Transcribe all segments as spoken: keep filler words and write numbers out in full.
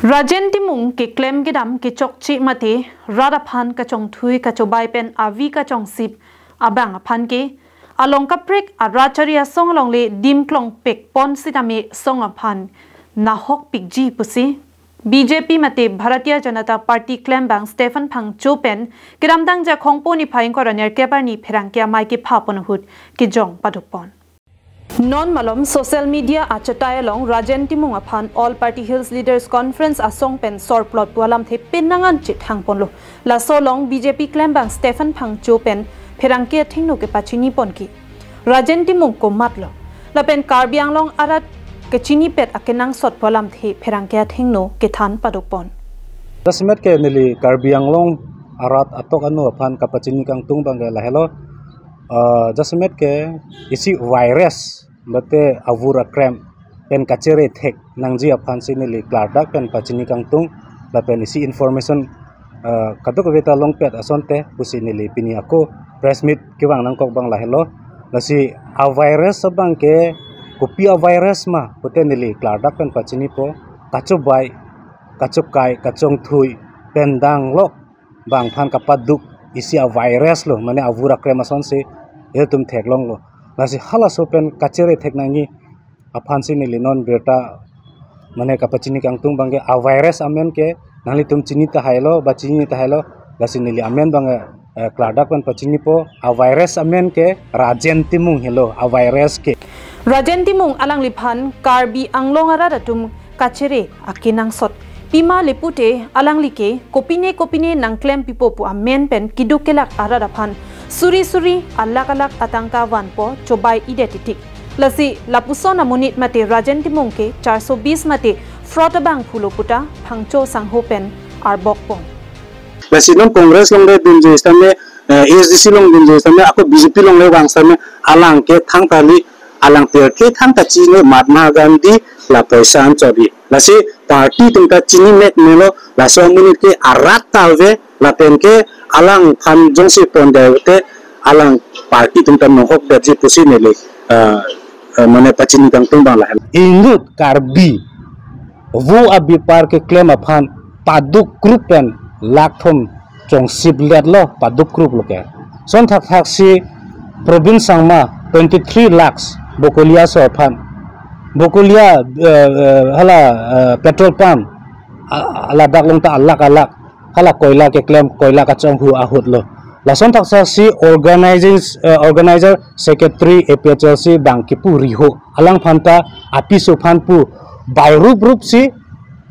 Rajen Timung keklem kedam kechokche mate rat aphan kachongthui kachobai pen avi kachongsip abang aphan ke along kaprek arat chari asong alongle dim klongpek pon sitame song aphan nahok pikji pusi B J P mate Bharatiya Janata Party klembang Stephen Phangcho pen kedamtang Jakhong po niphai ingkoi ra nerkep arni pherangke amei kepha pon ahut kejong paduk pon. Non malom social media achatai along Rajen Timung aphan All Party Hills Leaders Conference asong pen sorplot pu alamthe penang an chethang ponlo. Laso along B J P klembang Stephen Phangcho pen pherangke athengno kepachini pon ke Rajen Timung komatlo lapen Karbi Anglong arat kachinipet akenangsot pu alamthe pherangke athengno kethan paduk pon. Jasemet ke neli Karbi Anglong arat atok anu aphan kapachini kangtung abang ke lahelo. Ah, jasemet ke isi virus mate avur akrem pen kachere thek nangji aphan si neli klardak pen pachini kangtung lapen isi information, ah, kadokave ta longpet asonte pusi neli pini ako press meet kevang nangkok abang lahelo. Lasi avirus abang ke kopi avirus ma pute neli klardak pen pachinipo, kachobai, kachokai, kachongthui pen danglok abang aphan kapaduk isi avirus lo, mane avur akrem asonsi ilitum theklonglo. Lasi halaso pen kachere thek nangji aphan si neli non birta mane kapachini kangtung abang ke avirus amen ke nanglitum chini tahailo ba chini tahailo, lasi neli amen abang, eh, klardak pen pachinipo, avirus amen ke Rajen Timung helo avirus ke. Rajen Timung alangliphan Karbi Anglong arat atum kachere akenangsot. Pima le pute alangli ke kopine kopine nangklem pipo pu amen pen keduk kelak arat aphan suri suri alak alak atangka vanpo chobai-idet titik. Lasi lapuson amonit mate Rajen Timung ke charso bis mate fraud abang pulo puta Phangcho sangho pen arbok pon. Lasi non Congress alongle dunji sitame, eh, A S D C along dunji sitame, ako B J P alongle vang sitame, alang ke thangta li, alang pirthe thangta chini Mahatma Gandhi la poisa anchot di. Lasi party atum ta chini mek melo, laso amonit ke arat ta ave, lapen ke alangphan jongsi pon dei te alang party atum ta nohok detji pusi neli, eh, eh, mane pachini kangtung abang lahen. Inut Karbi vo abepar keklem aphan paduk krup pen lakh thom chongsip letlo paduk krup lo ke. Son thakthak si Probin Sangma twenty three lakhs Bokolia aso aphan. Bokolia, eh, eh, hala, eh, petrol pump, ah, ladak along ta alak alak hala koila keklem, koila kachonghu ahut lo. Lason thakthak si organizing, eh, organizer secretary A P H L C abang kipu riho. Alangphan ta apiso aphan pu bai rup rup si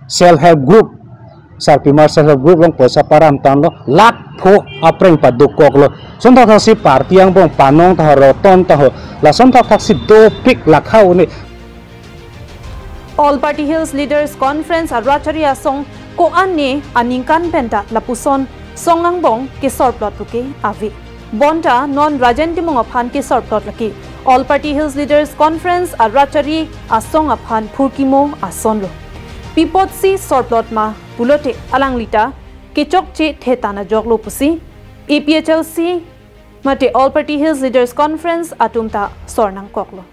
self help group, Sarpimar self help group along poisa param tanlo, lakh pho apreng paduk koklo. Son thakthak si party angbong Panong taho, Roton taho, lason thakthak si dopik lakha uni. All Party Hills Leaders Conference arat chari asong ko-an ne aningkan pen ta lapuson song angbong kesorplot puke ave. Bonta non Rajen Timung aphan kesorplot lake All Party Hills Leaders Conference arat chari asong aphan phurkimo ason lo. Pi apotsi sorplot ma pulote alangli ta kechokche thetan ajok lo pusi A P H L C mate All Party Hills Leaders Conference atum ta sor nangkoklo.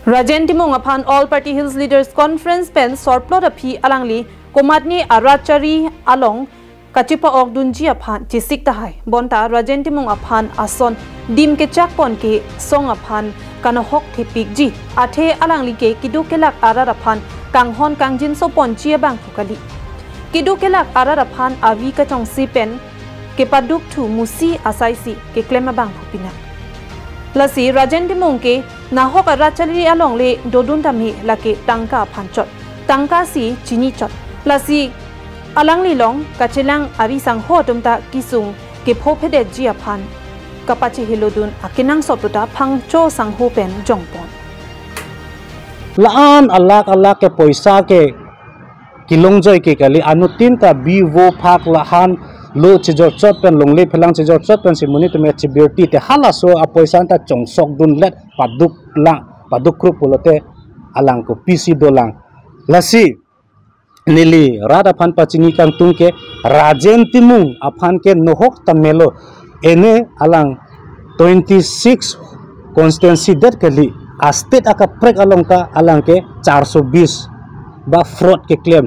Rajen Timung aphan All Party Hills Leaders Conference pen sorplot aphi alangli komatne arat chari along kachepa-ok dunji aphan chesik tahai. Bonta Rajen Timung aphan ason dim kechak pon ke song aphan kanohok thepikji. Athe alangli ke keduk kelak arat aphan kanghon kangjinso ponji abang pu kali. Keduk kelak arat aphan avi kachongsi pen kepaduk thu musi asaisi keklem abang pu pina. Lasi Rajen Timung ke nahok arat chari alongle dodun tame lake tangka aphan chot. Tangka si chini chot. Lasi alangli along kachelang ari sangho atum ta kesung kepho phedetji aphan kapachehelo dun akenangsot ta Phangcho sangho pen jongpon. La-an alak alak ke poisa ke kelongjoi ke kali, anuttin ta bi vo phak lahan lo chejor chot pen longle phelang chejor chot pen si monit atum chebirti te halaso apoisa ta chongsok dunlet paduk lang, paduk krup pulote alang kopisi dolang. Lasi neli rat aphan pachini kangtung ke Rajen Timung aphan ke nohok ta melo, ene alang twenty six constituency det kali, a-state akaprek along ta alang ke charso bis ba fraud keklem.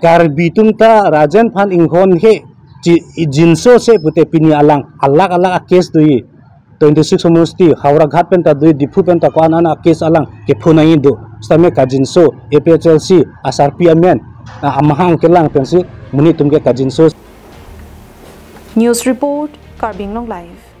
Karbi atum ta Rajen aphan inghon he chi jinso se pute pini alang alak alak a-case do-i. Twenty-six homosti, Howraghat pen ta do-i, Diphu pen ta ko-an an a-case alang kephonangji do. Sitame kajinso, A P H L C asarpi amen, a-, amahang kelang pensi monit atum ke kajinso. News report, Karbi Anglong Live.